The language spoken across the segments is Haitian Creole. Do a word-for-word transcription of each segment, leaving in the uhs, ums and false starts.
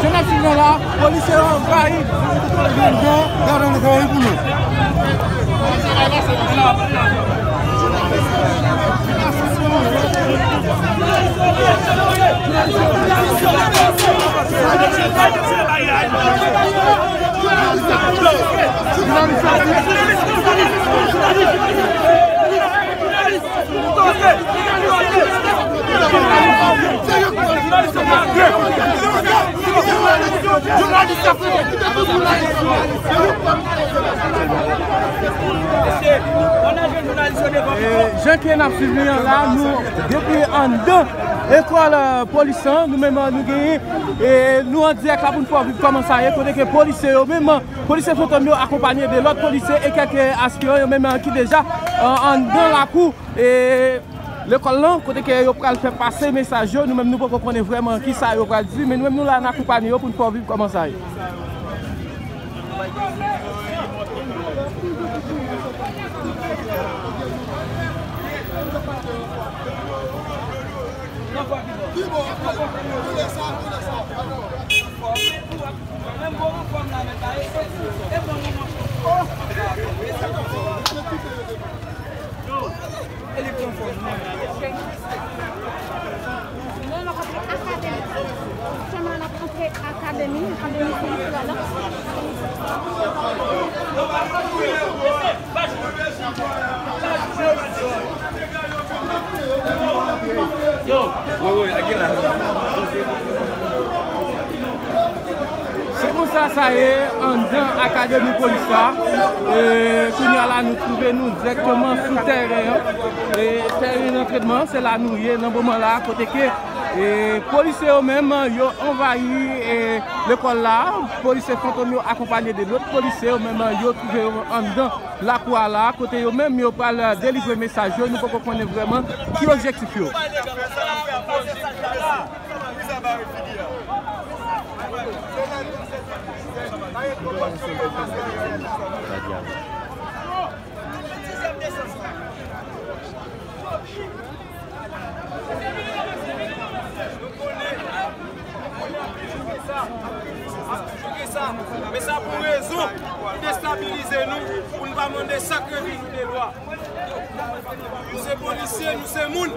Jan n ap swiv nou la, polisye yo anvayi. Gade, gade, gade pou nou. Jan ke n ap swiv li an la, nou depi anndan lekòl, eh, polis lan, nou menm, eh, nou genyen, eh, nou an dirèk la pou n fè w viv kòman sa ye, kote ke polisye yo menm, eh, polisye Fantom yo akonpanye de lòt polisye e kèk, eh, aspiran yo menm, eh, ki deja, eh, anndan lakou, eh, lekòl lan, kote ke yo pral fè pase mesaj yo, nou menm nou poko konnen vrèman kisa yo pral di, men nou menm nou la n akonpanye yo pou n fè w viv kòman sa ye. Lè n ap rantre akademi, sèlman n ap rantre akademi, akademi polis la la. Se konsa sa ye anndan akademi polis la. E, kounye a la, nou twouve nou dirèkteman sou tèren an. E, tèren antrenman, se la nou ye nan moman la, kote ke, e, polisye yo menm, yo anvayi, e, lekòl la. Polisye Fantom yo akonpanye de lòt polisye yo menm, yo twouve yo anndan lakou a la, kote yo menm yo pral delivre mesaj yo. Nou poko konnen vrèman ki objektif yo. Men sa pou rezon pou destabilize nou, pou nou pa mande sak revini de lwa. Nou se polisye, nou se moun.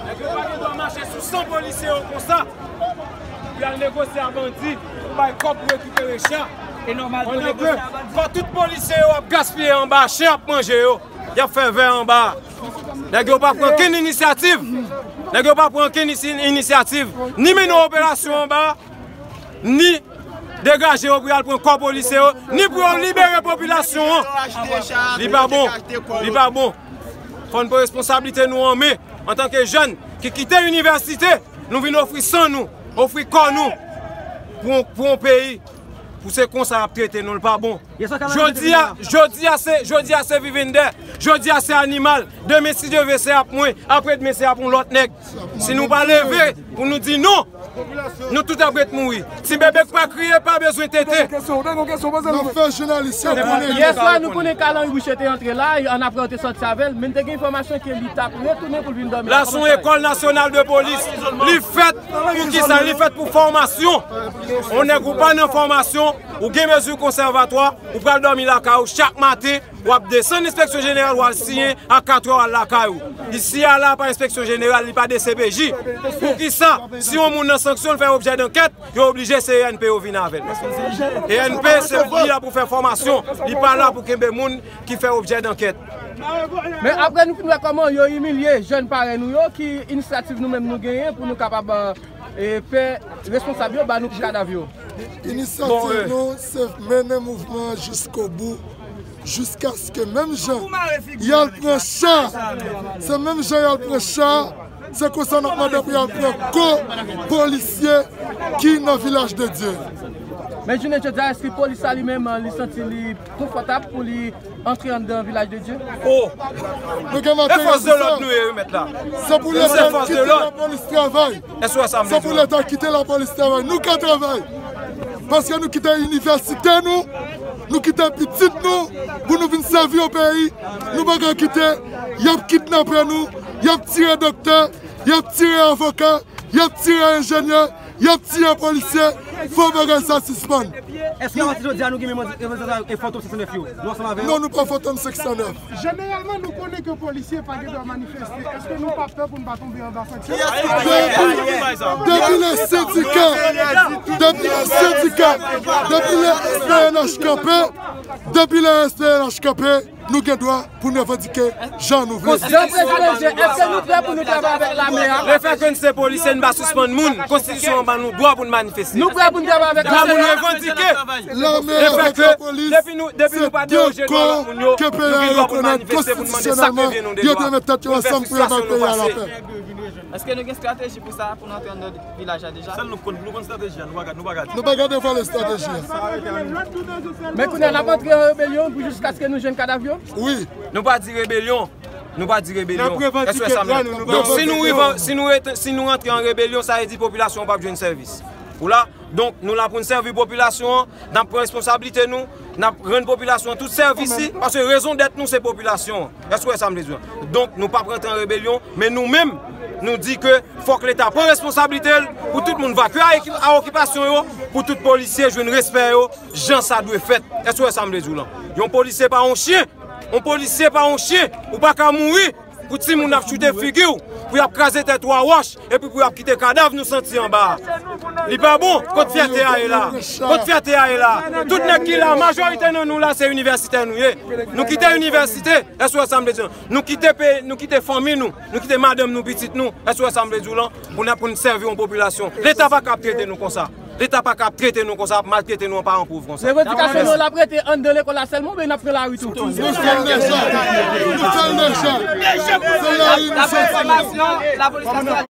Nèg yo pa gen dwa mache sou san polisye yo konsa. Pou y al negosye a bandi, pou bay kòb pou rekipere cha. E nòmal pou negosye a bandi. Pandan ke fò tout polisye yo ap gaspiye anba, chen ap manje yo. Y ap fè vè anba. Nèg yo pa pran okenn inisyativ. Nèg yo pa pran okenn isi-, inisyativ. Ni mennen operasyon anba, ni degaje yo pou y al pran kò polisye yo, ni pou yo libere popilasyon an. Li pa bon. Li pa bon. Fò n pran responsablite nou an men. Antanke jèn ki kite inivèsite, nou vin ofri san nou, ofri kò nou pou, pou yon peyi. Pou se konsa y ap trete nou, l pa bon. Jodi a, jodi a se, jodi a se vivendè. Jodi a se animal. Demen, si Dye vle, se ap mwen. Aprè demen, se ap yon lòt nèg. Si nou pa leve pou nou di non, nou tout ap ret mouri. Ti bebe k pa kriye pa bezwen tete. N ap fè jounalis yo konnen. Yè swa, nou konnen Carl Henry Boucher te antre la, ann apre yo te sòti avè l, men n te gen enfòmasyon ke li t ap retounen pou l vin dòmi la. La se yon ekòl nasyonal de polis. Li fèt pou kisa? Li fèt pou fòmasyon. Yon nèg ou pa nan fòmasyon, ou gen mezi konsèvatwa, ou pral dòmi lakay ou chak maten, w ap desann enspeksyon jeneral, w al siyen a katrè, w al lakay ou. Isi a la pa enspeksyon jeneral, li pa D C P J. Poukisa? Si yon moun nan sanksyon, l fè objè dankèt, yo oblije se E N P yo vin avè l. E N P se li la pou fè fòmasyon, li pa la pou kenbe moun ki fè objè dankèt. Men apre nou fin wè kòman yo imilye jèn parèy nou yo, ki inisyativ nou menm nou genyen pou nou kapab, e, fè responsab yo ba nou kadav yo? Inisyativ nou, se mennen mouvman an jiskobou, jiskaske menm jan y al pran cha, se menm jan y al pran cha, se konsa n ap mande pou y al pran kò polisye ki nan Vilaj de Dye. Men jounen jodi a, èske polis la li menm, li santi li konfòtab pou li antre anndan Vilaj de Dye? Oh! Nou gen materyèl pou sa. E fòs de lòd nou ye, wi, mèt la. Se pou Leta kite lapolis travay. Se pou Leta kite lapolis travay. Nou ka travay. Paske nou kite inivèsite nou, nou kite pitit nou pou nou vin sèvi yon peyi. Nou pa ka kite y ap kidnape nou, y ap tire doktè, y ap tire avoka, y ap tire enjenyè, Y ap tiye polisye, fò bagay sa sispann. Èske apati jodi a nou gen menm reprezantan e Fantom senk san nèf yo? Nou ansanm avè yo? Non, nou pa Fantom senk san nèf. Jeneralman, nou konnen ke polisye pa gen dwa manifeste. Èske nou pa pè pou n pa tonbe anba sanksyon? Depi, depi le sendika, depi le sendika, depi le S P N H kanpe, depi le S P N H kanpe, nou gen dwa pou n revandike jan nou vle. Jan Prezidan Joseph, èske nou prè pou nou travay avèk lame a? Lefètke n se polisye, n pa sispann moun. Konstitisyon an ban nou dwa pou n manifeste. Nou prè pou n travay avèk lame a? Pou n revandike. Lame avèk lapolis, depi nou, depi nou pa deranje dwa lòt moun yo, nou gen dwa pou n manifeste, pou n mande sa k revyen nou de dwa. Yo dwe met tèt yo ansanm pou yo bay peyi a lapè. Èske nou gen estrateji pou sa, pou n antre anndan vilaj la deja? Sèl nou konn, nou konn estrateji a, nou pa ka, nou pa ka di. Nou pa ka devwale estrateji a. Men kounye a, n ap antre an rebelyon pou jiskaske nou jwenn kadav yo? Wi. Nou pa di rebelyon. Nou pa di rebelyon. Èske w wè sa m di? Donk, si nou rive, si nou rete, si nou rantre an rebelyon, sa vle di popilasyon an p ap jwenn sèvis. Ou la? Donk, nou la pou n sèvi popilasyon an, n ap pran responsablite nou, n ap rann popilasyon an tout sèvis li, paske rezon dèt nou se popilasyon an. Èske w wè sa m vle di w? Donk, nou p ap rantre an rebelyon, men nou menm, nou di ke fòk Leta pran responsablite l pou tout moun vakye a eki-, a okipasyon yo, pou tout polisye jwenn respè yo, jan sa dwe fèt. Èske w wè sa m vle di w lan? Yon polisye pa yon chen. Yon polisye pa yon chen. Ou pa ka mouri pou timoun ap choute figi w, pou y ap kraze tèt ou a wòch, epi pou y ap kite kadav nou santi anba a. Li pa bon. Kot fyète a ye la? Kot fyète a ye la? Tout nèg ki la, majorite nan nou la, se inivèsitè nou ye. Nou kite inivèsite, èske w wè sa m vle di w? Nou kite peyi, nou kite fanmi nou, nou kite madanm nou, pitit nou, èske w wè sa m vle di w lan? Pou n, pou n sèvi yon popilasyon. Leta pa ka ap trete nou konsa. Leta pa ka ap trete nou konsa, ap maltrete nou an paran pòv konsa. Revandikasyon nou la ap rete anndan lekòl la sèlman oubyen n ap pran lari tou? Nou fè l deja. Nou fè l deja. Se lari nou soti.